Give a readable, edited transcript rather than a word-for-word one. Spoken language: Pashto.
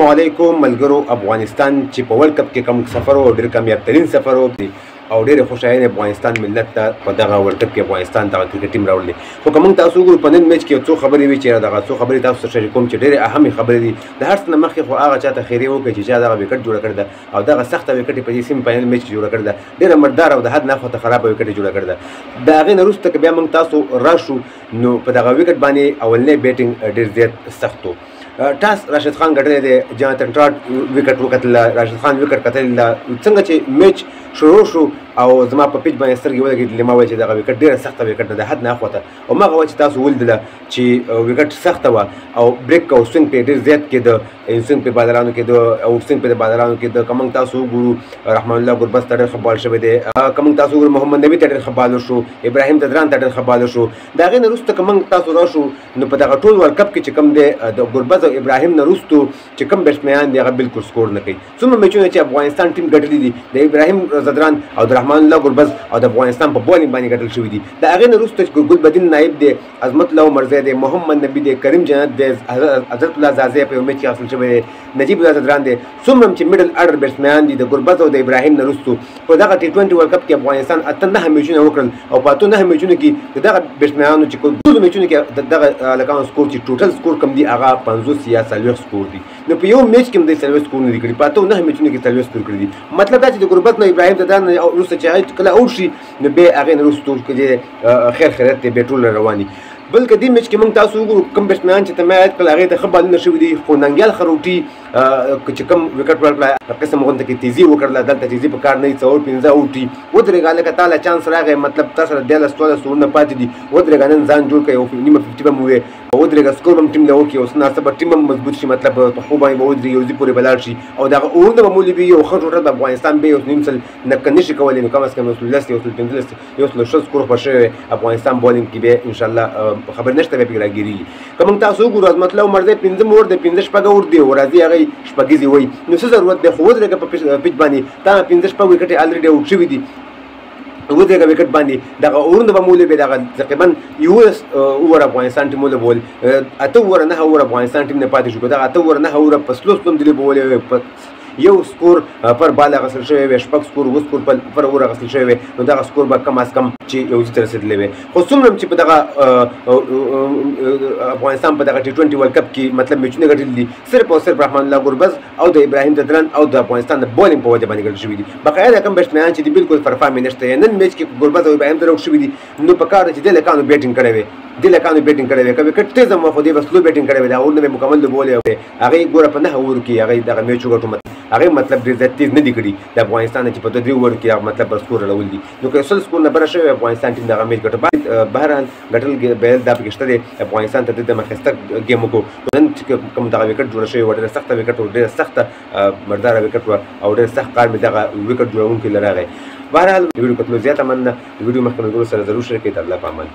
علیکم ملګرو، افغانستان چې په ورلډ کپ کې کوم سفر و، ډېر کامیاب ترین سفر و او ډېر خوشحاله افغانستان ملت ته په دغه ورلډ کپ کې افغانستان دغه کرکټ ټیم راوړل. خو که موږ تاسو وګورو، په نن میچ کې څو خبرې وي چې دغه څو خبرې تاسو سره شریکوم چې ډېرې اهمې خبرې دي. د هر څه نه مخکې خو هغه چاته خیرې وکړي چې چا دغه وکټ جوړه کړې ده او دغه سخته وکټ په دې سیمي فاینل میچ کې جوړه کړې ده. ډېره مرداره او د حد نه خواته خرابه وکټ جوړه کړې ده. د هغې نه وروسته که بیا موږ تاسو راشو، نو په دغه وکټ باندې اولنی بیټینګ ډېر زیات سخت و. ټاس راشد خان ګټلی دی، جاناتن ټراټ وکټ وکتله، راشد خان وکټ کتلی ده. څنګه چې میچ شروع شو او زما په پیچ باندې سترګې ولګېدلې، ما ویل چې دغه وکټ ډېره سخته وکټ ده د حد نه اخواته، او ما هغه چې تاسو ولیدله چې وکټ سخته وه او بریک او سوینګ پې ډېر زیات کېده، سوینګ پې بالرانو کېده او سوینګ پې د بالرانو کېده. که موږ تاسو وګورو، رحمان الله ګربز ته ډېر ښه بال شوی دی. که موږ تاسو وګورو، محمد نبي ته ډېر ښه بال وشو، ابراهیم ځدران ته ډېر ښه بال وشو. د هغې نه وروسته که موږ تاسو راشو، نو په دغه ټول ورلډ کپ کې چې کوم دی، د ګربز او ابراهیم نه وروسته چې کوم بیټسمنان دي، هغه بالکل سکور نه کوي. څومره میچونه چې افغانستان ټیم ګټلي دي، د ابراهیم ځدران او د رحمان الله ګربز او د افغانستان په بولینګ باندې ګټل شوي دي. د هغې نه وروسته چې ګلبدین نایب دی، عظمت الله عمرزی دی، محمد نبي دی، کریم جنت دی، حضرت الله ځاځی په یو میچ کې اخیستل شوی دی، نجیب الله ځدران دی، څومره چې میډل ارډر بیټسمنان دي، د ګربز او د ابراهیم نه وروسته په دغه ټي 20 ورلډ کپ کې افغانستان 8 9 میچونه وکړل او په 8 9 میچونو کې د دغه بیټسمنانو چې ټولو میچونو کې د دغه هلکانو سکور چې ټوټل سکور کوم دی، هغه 50 یا 40 سکور دی. نو په یو میچ کې هم دوی 40 سکور نه دي کړي، په 8 9 میچونو کې 40 سکور کړي دي. مطلب دا چې د ګربز نه ابراهیم ځدران نه وروسته چې هغه کله اوټ شي، نو بیا هغې نه وروسته چې خیر خیرت دی، بیا ټول روان دي. بل که دې میچ کې موږ تاسو وګورو، کوم بیټسمنان چې ته ما یاد کړل، هغې ته ښه بالونه شوي دي، خو ننګیال خروټي چې کوم وکټ ورکړه، قسم غونته کې تیزي وکړله. دلته تیزي په کار نه دي. 4 5 اوټي ودرېږه، لکه تا له چانس راغی، مطلب تا سره 13 12 اورونه پاتې دي. ودرېږه، نن ځان جوړ کړه، یو نیمه ففټي به مو وې، ودرېږه، سکور به هم ټیم له وکړي او څه ناڅه به ټیم هم مضبوط شي، مطلب په ښو باندې به ودرېږي، یو ځای پورې به لاړ شي او دغه اورونه به مو لوبېږي او ښه ټوټل به افغانستان به یو نیم سل نه که نه شي کولی، نو کم از کم 110، 115، 120 سکور خو شوی افغانستان بولینګ کې به انشاءالله خبر نشته به پکې راګیرېږي. که موږ تاسو وګورو، عظمت الله عمرزی پنځم اور دی، 5 6 اور دی او راځي هغه شپږیزې وایي، نو څه ضرورت دی؟ خو ودرېږه په پیچ باندې، تا 5 6 وکټې الریډي اوټ شوي دي. ودرېږه وکټ باندې، دغه اورونه به مو ولوبېد. دغه تقریبا 11 اوور افغانستان ټیم ولوبول، 8 اووره 9 اوور افغانستان ټیم نه پاتې شو. که دغه 8 اووره 9 اووره په سلو سلو هم دې لوبولې وی، په یو سکور پر بال اخیستل شوی وی، 6 سکور 7 سکور پر اور اخیستل شوی وی، نو دغه سکور به کم از کم چې یو ځای ته رسېدلی وی. خو څومره چې په دغه افغانستان په دغه ټي 20 ورلډ کپ کې مطلب میچونه ګټلي دي، صرف او صرف رحمان الله ګربز او د ابراهیم ځدران او د افغانستان د بولینګ په وجه باندې ګټل شوي دي. بقایا د کوم بیټسمنان چې دي، بالکل پرفارم یې نشته. نن میچ کې ګربز او ابراهیم ځدران شوي دي، نو په کار ده چې دې هلکانو بیټینګ کړی وی، دې هلکانو بیټینګ کړی وی. که وکټ تېز هم وه، خو دې به سلو بیټینګ کړی وی، دا اورونه به مکمل لوبولی وی. هغې ګوره په 9 اور کې هغې دغه میچ وګټو، هغې مطلب ډېر زیات تېز نه دي کړي د افغانستان چې په 2 3 اوور کې هغه مطلب سکور راوړل دي. نو که 100 سکور نه بره شوی، افغانستان ټیم دغه میچ ګټو. بهرحال ګټل بیل دا پکې شته دی. افغانستان ته د مخسته ګیم وکړو. نن چې کوم دغه وکټ جوړه شوې وه، ډېره سخته وکټ وه، ډېره سخته مرداره وکټ وه او ډېر سخت کار مې دغه وکټ جوړونکي له راغی. بهرحال د ویډیو کتلو زیاته مننه. د ویډیو مخکې ملګرو سره ضرور شریک کړئ. د الله په امان.